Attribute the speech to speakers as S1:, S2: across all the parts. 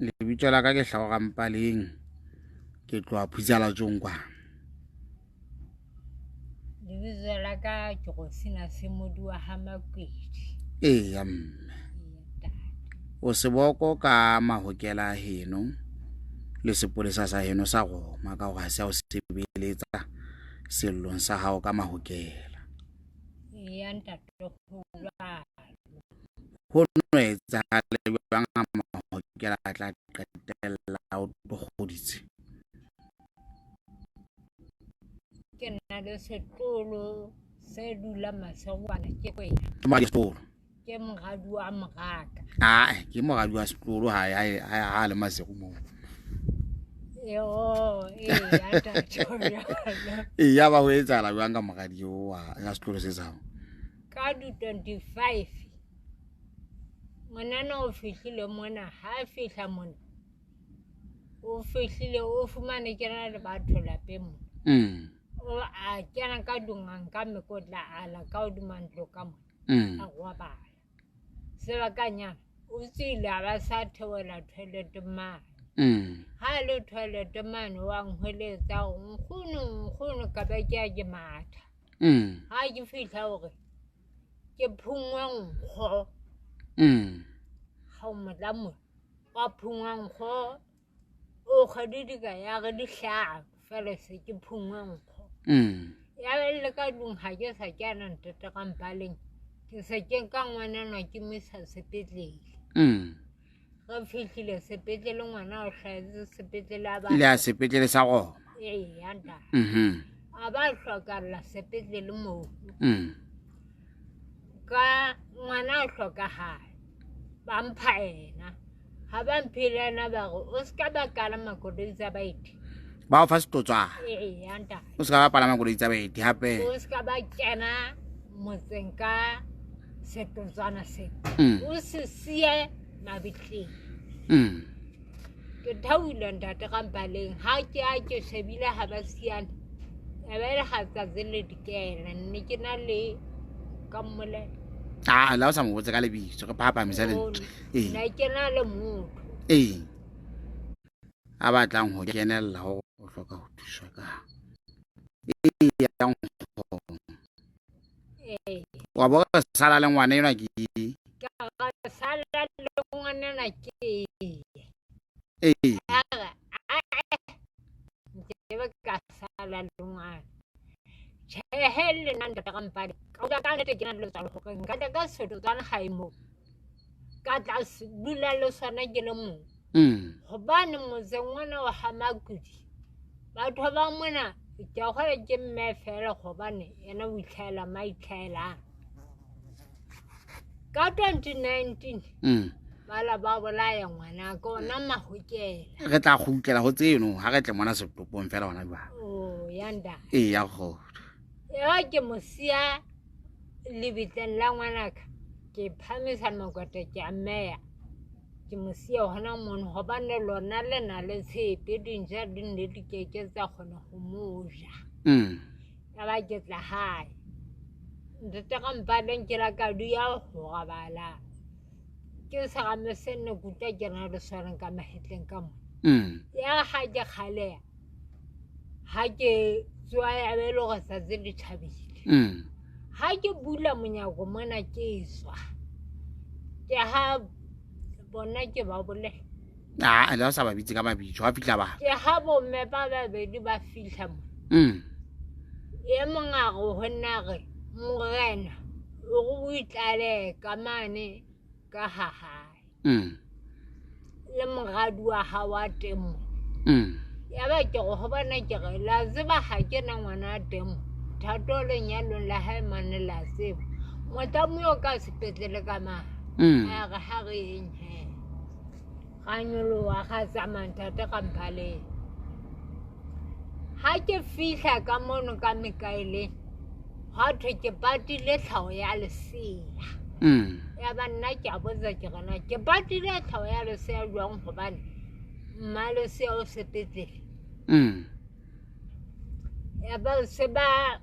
S1: Lebitso la ka ke Hlao Rampaleng, ke tloha Phutsalatsong kwa.
S2: Lebitso la ka ke Rosina Semodi wa ha Makwedi.
S1: Eya mme. O seboko ka mahokela a heno le sepolesa sa heno sa Roma ka hore ha se a o sebeletsa sellong sa hao ka mahokela.
S2: Eya ntate ho jwalo.
S1: Ho no etsahale jwang ha mahokela a tla qetella o kgoditse?
S2: Ke na le setlolo se dula masegwana ke kwena.
S1: Ke moradi wa setlolo.
S2: Ke moradi wa moraka.
S1: Ah, ke moradi wa setlolo ha ha le masego moo.
S2: Yo, ee, ntate ho jwalo.
S1: Ee, ya ba ho etsahala jwang ka moradi eo wa ya setlolo se sa hao?
S2: Ka di 25 ngwanana o fihlile mona, ha a fihla mona o fihlile o fumane ke na le batho lapeng mona. O a kena ka tlung a nka mekotla a la ka hodima ntlo ka mona. A robala. Sebakanyana o tswile a ba sa theohela toilet mane. Ha a le toilet mane wa nhweletsa hore nkgono nkgono ka ba ke ya ke matha. Ha ke fihla hore ke phungwe nkgo. Ha o motla mona wa phungwa nkgo o kgwedi di ka ya re di hlano fela se ke phungwe nkgo. Ya be le ka tlung ha ke sa kena ntate ka mpaleng ke se ke nka ngwanenwa ke mo isa sepetlele. Re fihlile sepetlele ngwana o hlahetse sepetlele a ba
S1: Le ya sepetlele sa Roma.
S2: Eya ntate. A ba hlokalla sepetlele moo. Ka ngwana o hlokahala ba mpha ena. Ha ba mphile ena ba re o se ka ba kalama koloi tsa baeti.
S1: Ba o fa setotswana.
S2: Eya ntate.
S1: O se ka ba palama koloi tsa baeti hape.
S2: O se ka ba kena motseng ka setotswana se. O se siye mabitleng. Ke theohile ntate ka mpaleng ha ke a ke shebile ha ba siyane. Ya ba e le ha tsatsi le dikela nne ke na le ka mmolela.
S1: Ah, la o sa mo botse ka lebitso re phaphamisa lentswe. Ee.
S2: Ne ke na le motho.
S1: Ee. A batlang ho kenella ho o hloka ho thuswa ka. Ee, ya nkgono.
S2: Ee.
S1: Wa bo re sala le ngwana enwa ke.
S2: Ka re sala le ngwanena ke.
S1: Ee.
S2: A re, nke be ka sala le ngwana. Tjhehe le nna ntate ka mpane. Ka utlwa ka nnete ke na le letswalo hore nka tla ka setotswana hae moo. Ka tla dula le sona ke le mong. Hobane motseng ona wa ha Makudi, batho ba mona ke a kgolwa ke mme fela hobane yena o itlhahela ma itlhahelang. Ka 2019 bala ba bolaya ngwana ka ona mahokela.
S1: Re tla kgutlela ho tseno ha re tle mona setopong fela hona jwale.
S2: Oh, ya ntate.
S1: Ee, ya kgotso.
S2: Ya ke mo siya lebitleng la ngwanaka ke phamisa makwata ke a mmeya ke mo siya hona mono hobane lona le na le tshepe dintja di nne di keke tsa kgona ho mo ja. Ya ba ke tla hae. Ntate ka mpaleng ke la ka dula ho robala. Ke serame se nne ke utlwa ke na le sona ka mahetleng ka mona. Ya ha ke kgaleha ha ke tsoha ya be e le hore tsatsi le tjhabile. Ha ke bula monyako mona ke tswa ke ha bona ke ba bolela.
S1: Ah, le ha o sa ba bitse ka mabitso ha fihla ba.
S2: Ke ha bomme ba babedi ba fihla mo. E mong a re ho nna re morena o re o itlalehe ka mane ka ha hae. Le moradi wa hao wa teng mo. Ya ba ke re ho bona ke re la tseba ha ke na ngwana wa teng mo. Thato lenyalong la hae mane la tseba. Motlamu o ka sepetlele ka mang. A re ha re eng he. Ra nyoloha ra tsamaya ntate ka mphaleng. Ha ke fihla ka mono ka Mekaeleng, hwa thwe ke patile tlhaho ya lesea. Ya ba nna ke a botsa ke re na ke patile tlhaho ya lesea jwang hobane mma lesea o sepetlele. Ya ba se ba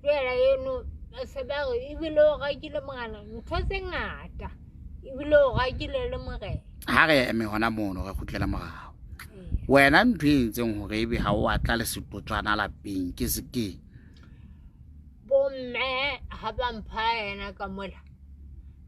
S2: tlohela eno ba se ba re ebile o rakile morena ntho tse ngata ebile o rakile le morena.
S1: Ha re eme hona mono re kgutlela morao. Wena ntho e entseng hore ebe ha o a tla le setotswana lapeng ke se ke?
S2: Bomme ha ba mpha yena ka mola,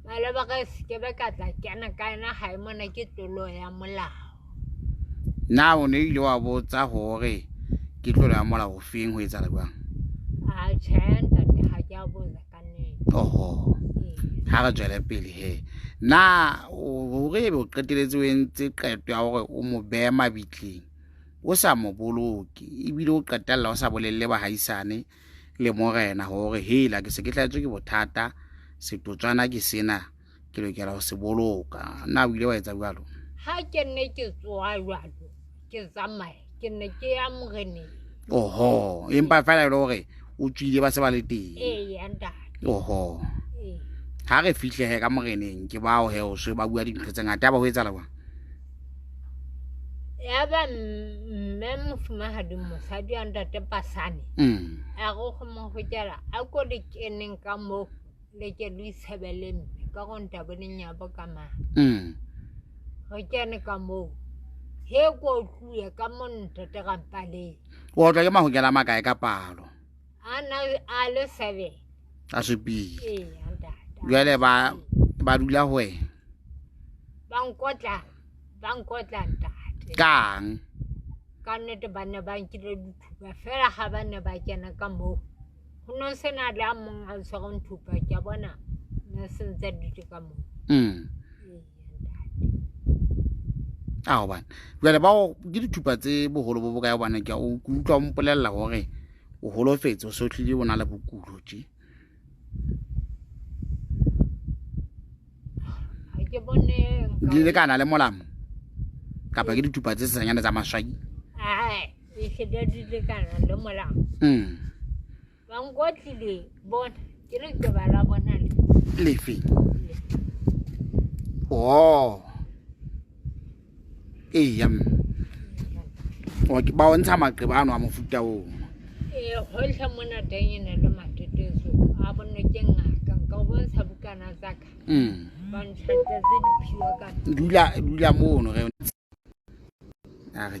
S2: ba le ba re se ke be ka tla kena ka yena hae mona, ke tlolo ya molao.
S1: Na o ne ile wa botsa hore ke tlolo ya molao ofeng, ho etsahala jwang?
S2: A tjhe ntate, ha ke a botsa ka nnete.
S1: Oho. Ha re tswele pele he. Na hore ebe o qeteletse o entse qeto ya hore o mo behe mabitleng, o sa mo boloke, ebile o qetella o sa bolelle bahaisane le morena hore hela ke se ke tlwaetswe ke bothata, setotswana ke sena, ke lokela ho se boloka. Na o ile wa etsa jwalo?
S2: Ha ke ne ke tsoha jwalo, ke tsamaya, ke ne ke ya moreneng.
S1: Oho, empa feela e le hore o tswile ba se ba le teng.
S2: Eya ntate.
S1: Oho. Ha re fihle he ka moreneng, ke bao he o se ba bua dintho tse ngata, ba ho etsahala jwang?
S2: Ya ba mme mofumahadi mosadi wa ntate Pasane. A re go mo hokela, a ko le keneng ka moo, le ke le itshebele mme, ka go ntaboneng ya bo ka mang. Re kene ka moo. He ko tluye ka mo ntate Rampaleng.
S1: O otlwa ke mahokela a makae ka palo?
S2: A na a le 7.
S1: A supile.
S2: Ee, ntate.
S1: Jwale ba dula ho wena?
S2: Ba nkotla ntate.
S1: Kang?
S2: Ka nnete ba ne ba nkile dithupa fela ha ba ne ba kena ka moo. Ho no sena le a mong a tshwereng thupa, ke a bona ne se ntse dutse ka moo.
S1: A hobane jwale bao ke dithupa tse boholo bo bokae, hobane ke a o utlwa o mpolella hore o holofetse, o sotlile, o na le bokulo tje.
S2: Ha ke bone nka
S1: Di lekana le molamo? Kapa ke dithupa tse sesanyane tsa maswai?
S2: Ae, e hlile di lekana le molamo. Ba nkotlile bona, ke leqeba la bona le.
S1: Lefe? Oh. Eya mme. O ke ba o ntsha maqeba ano a mofuta oo.
S2: Ee, hohle mona teng e ne le matetetso. A bonwe ke ngaka, nka o bontsha bukana tsa ka. Ba ntjhentse diphiwa ka.
S1: Dula mono re. A re.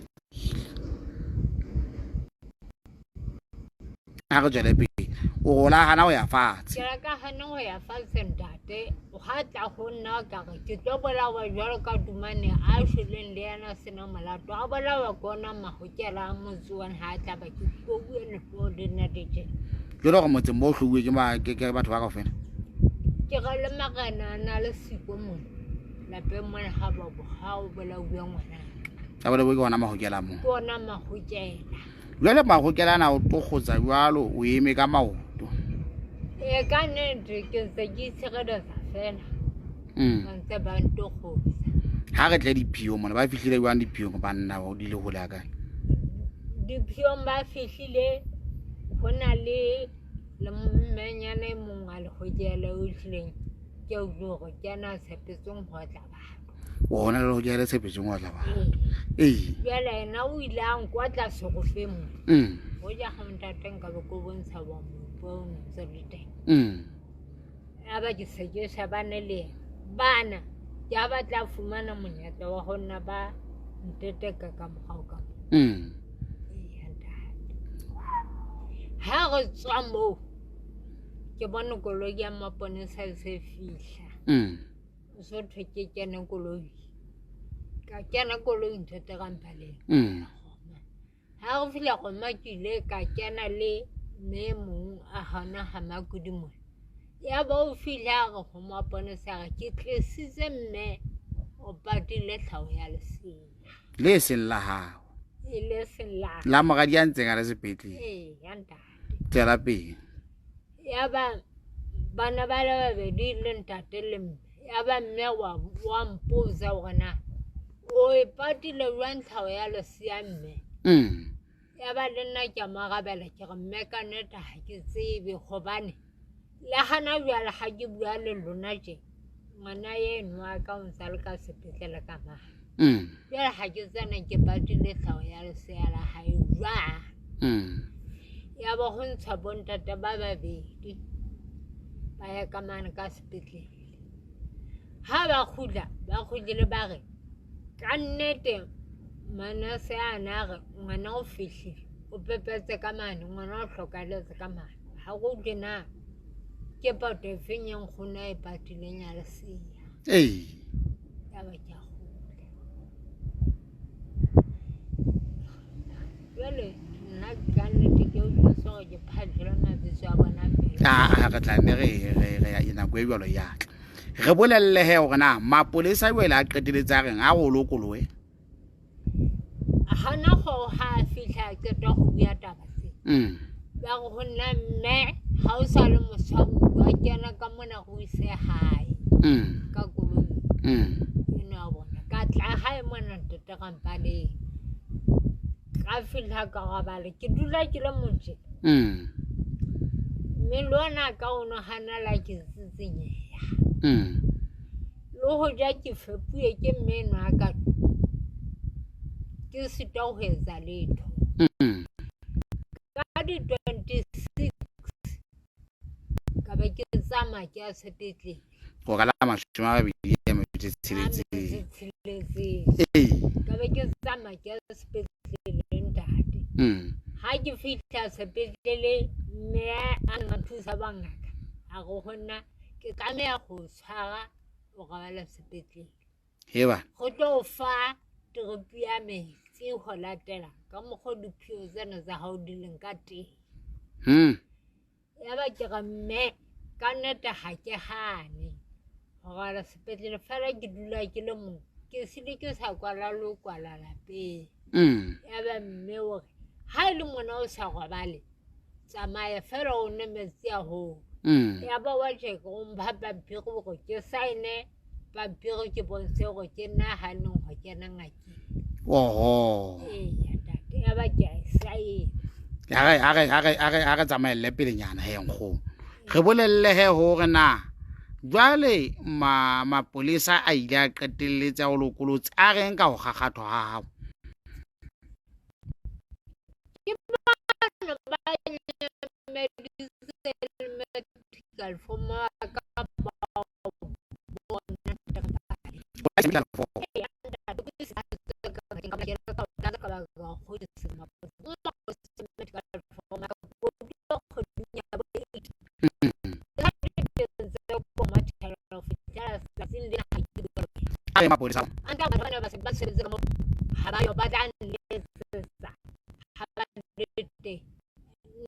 S1: Ha re tswele pele. O rola hana ho ya fatshe.
S2: Ke reka hana ho ya fatshe ntate. Ha tla ho nna ka re ke tlo bolawa jwalo ka Dumane a shweleng le yena sena molato. A bolawa ke ona mahokela a motse wa ha tla ba ke hlouwe lehloho le nna le tje.
S1: Jwale hore motseng bo hlouwe ke batho ba kaofela?
S2: Ke re le marena a na le siko mona. Lapeng mona ha ba bo, ha o bolauwe ngwana.
S1: A bolauwe ke ona mahokela moo?
S2: Ke ona mahokela.
S1: Jwale mahokela ana o tlo kgotsa jwalo, o eme ka maoto.
S2: Ee, ka nnete ke ntse ke itshireletsa fela. Ba ntse ba ntokgotsa.
S1: Ha re tle diphiong mona, ba fihlile jwang diphiong banna ba di le hole ha kae?
S2: Diphiong ba fihlile, ho na le mmenyana e mong a lehokela o tlileng, ke a utlwa hore ke yena a tshepetseng ho otla batho.
S1: Ona le lehokela le tshepetseng ho otla batho.
S2: Ee.
S1: Ee.
S2: Jwale yena o ile a nkotla serofeng mo. Hoja ha ntate nka be ke o bontsha wa mopo o ntse le teng. Ya ba ke se ke shebane le yena. Bana, ke ha ba tla fumana monyetla wa ho nna ba nteteka ka morao ka moo. Ee, ntate. Ha re tswa moo, ke bone koloi ya maponesa e se fihla. So thwe ke kene koloi. Ka kena koloi ntate Rampaleng. Ha re fihla Roma ke ile ka kena le mme mong a hona ha Makudi mona. Ya ba o fihla a re ho maponesa a re ke tlisitse mme o patile tlhaho ya lesea.
S1: Le seng la hao.
S2: E le seng la.
S1: La moradi ya ntseng a le sepetlele.
S2: Ee, ya ntate.
S1: Tswela pele.
S2: Ya ba bana ba le babedi le ntate le mme. Ya ba mme wa mpotsa hore na o e patile jwang tlhaho ya lesea mme? Ya ba le nna ke a mo arabela ke re mme ka nnete ha ke tsebe hobane le hana jwale ha ke bua le lona tje, ngwana eno wa ka o ntsa le ka sepetlele ka mane. Jwale ha ke tsena ke patile tlhaho ya lesea la hae jwang? Ya ba ho ntsha bontate ba babedi ba ya ka mane ka sepetlele. Ha ba kgutla, ba kgutlile ba re Ka nnete manese a na re ngwana o fihlile, o pepetse ka mane, ngwana o hlokahalletse ka mane. Ha ke utlwe na ke pato e feng e nkgono a e patileng ya lesea.
S1: Ee.
S2: Ya ba ke a kgutla. Jwale nna ka nnete ke utlwisisa hore ke phadile mabitso a bona pele.
S1: A re tla nne re nako e jwalo ya tla. Re bolelle he hore na mapolesa jwale a qeteletse a reng a re o lokolohe.
S2: Hana go ha a fihla a qeta go bua taba tse. Ba re ho nna mme ha o sa le motshwaruwa kena ka mona go ise hae. Ka koloi. Eno ya bona. Ka tla hae mona ntate Rampaleng. Ka fihla ka robala ke dula ke le motse. Mme le ona ka ono hana la ke tsitsinyeha. Le hoja ke fepuwe ke mme enwa a ka ke sitwa ho etsa letho. Ka di-26 ka be ke tsamaya ke ya sepetlele.
S1: Go ka la 26.
S2: Tsheletseng.
S1: Ee.
S2: Ka be ke tsamaya ke ya sepetlele ntate. Ha ke fihla sepetlele mme a nna thusa ba ngaka a re ho nna ke tlameha go tshwara o robala sepetlele.
S1: Heba.
S2: Go tlo fa toropo ya metsi ho latela ka mokgwa diphio tsena tsa hao di leng ka teng. Ya ba ke re mme ka nnete ha ke hane ho robala sepetlele fela ke dula ke le mong ke sile ke sa kwala le ho kwala lapeng. Ya ba mme o re ha e le mona o sa robale tsamaya fela o nwe metsi a hoo. Ya ba wa tjeka o mpha pampiri hore ke saene pampiri ke bontshe hore ke nna haneng ho kena ngakeng.
S1: Oho.
S2: Eya ntate, ya ba ke a e saena.
S1: A re tsamaelle pelenyana he nkgono. Re bolelle he hore na jwale mapolesa a ile a qetelletse a o lokolotse a reng ka ho kgakgathwa ha hao?
S2: Ke bana ba nyameditse medical form wa ka ba bona.
S1: A re mapolesa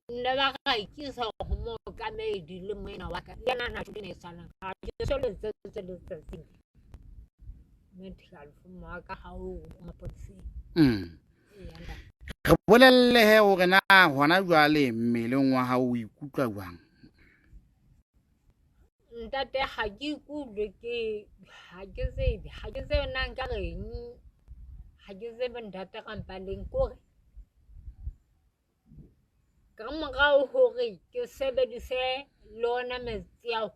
S2: Nna ba ra ikisa ho mookamedi le moena wa ka. Le yena a na tjho e tshwanang. Ha ke so letsetse letsatsing. Medical form wa ka ha o mapoleseng. Eya ntate.
S1: Re bolelle he hore na hona jwale mmeleng wa hao o ikutlwa jwang?
S2: Ntate ha ke ikutlwe ke ha ke tsebe, ha ke tsebe na nka reng. Ha ke tsebe ntate Rampaleng kore ka morao hore ke sebedise le ona metsi ao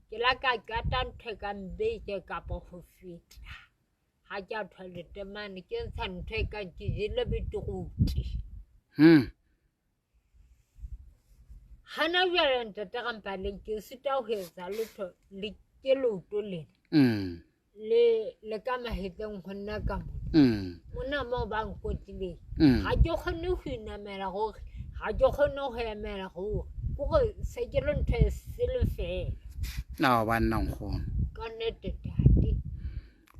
S2: ke la ka qeta ntho e kang beke kapa ho feta. Ha ke a toilet mane ke ntsha ntho e kang ke jele beetroot. Hana jwale ntate Rampaleng ke sita ho etsa letho le ke leoto lena. Le ka mahetleng ho nna ka mona. Mona moo ba nkotlileng. Ha ke kgone ho inamela hore, ha ke kgone ho emela hore. Kore se ke le ntho e sele feela.
S1: Na ba nna nkgono.
S2: Ka nnete ntate.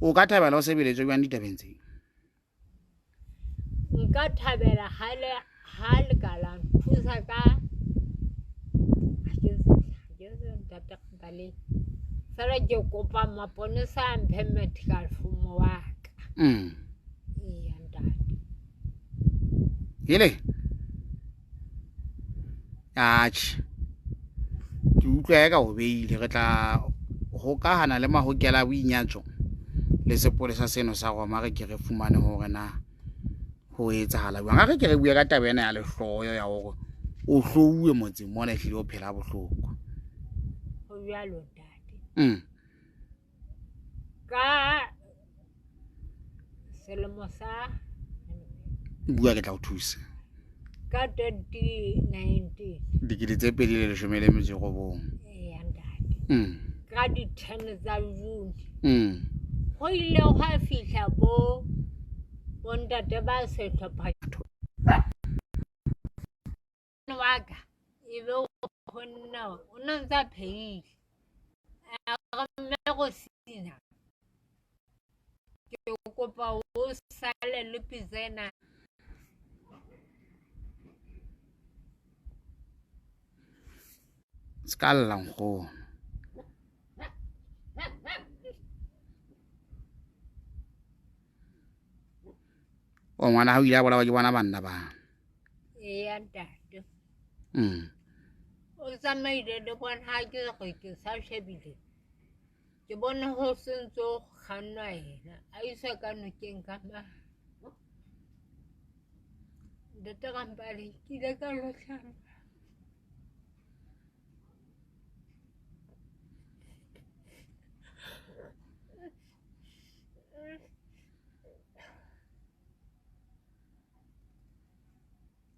S1: O ka thabela o sebeletswe jwang ditabeng tse?
S2: Nka thabela ha le ka la nthusa ka ha ke tsebe ntate Rampaleng. Fela ke kopa maponesa a mphe medical form wa ka. Eya ntate.
S1: Hele. Atjhe. Ke utlwa eka o beile re tla hokahana le mahokela a boinyatso le sepolesa seno sa Roma re ke re fumane hore na ho etsahala jwang. Ha re ke re bue ka taba ena ya lehloyo ya hore o hlouwe motseng mona ehlile o phela bohloko.
S2: Ho jwalo ntate. Ka selemo sa
S1: bua ke tla o thusa.
S2: Ka 2019.
S1: 2019.
S2: Eya ntate. Ka di-10 tsa June. Go ile gwa fihla bo bontate ba sehlopha wa ka e be go nna o ne ntse a phehile a re mme go sina ke kopa o sale le pitsa ena.
S1: Se ka lla nkgono. O ngwana ha o ile a bolawa ke bona banna ba.
S2: Eya ntate. O tsamaile le bona ha ke re ke sa shebile. Ke bona ho sentse ho kgannwa yena a iswa ka nokeng ka ma. Ntate Rampane ke ile ka lo hlapa.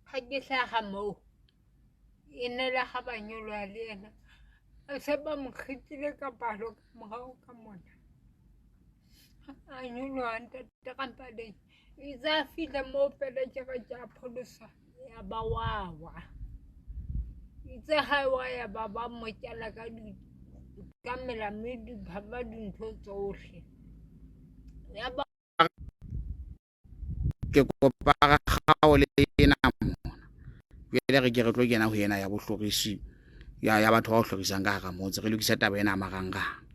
S2: Ha ke hlaha moo e ne le ha ba nyoloha le yena a se ba mo kgethile ka palo ka morao ka mona a nyoloha ntate Rampaleng itse a fihla moo pele ke re ke a pholosa ya ba wa wa itse ha wa ya ba ba mo kela ka di ka melamu ba dintho tsohle ya ba
S1: Ke kopa re kgaole ena mona. Jwale re ke re tlo kena ho ena ya bohlorisi ya ya batho ba o hlorisang ka hara motse re lokise taba ena ya marangrang.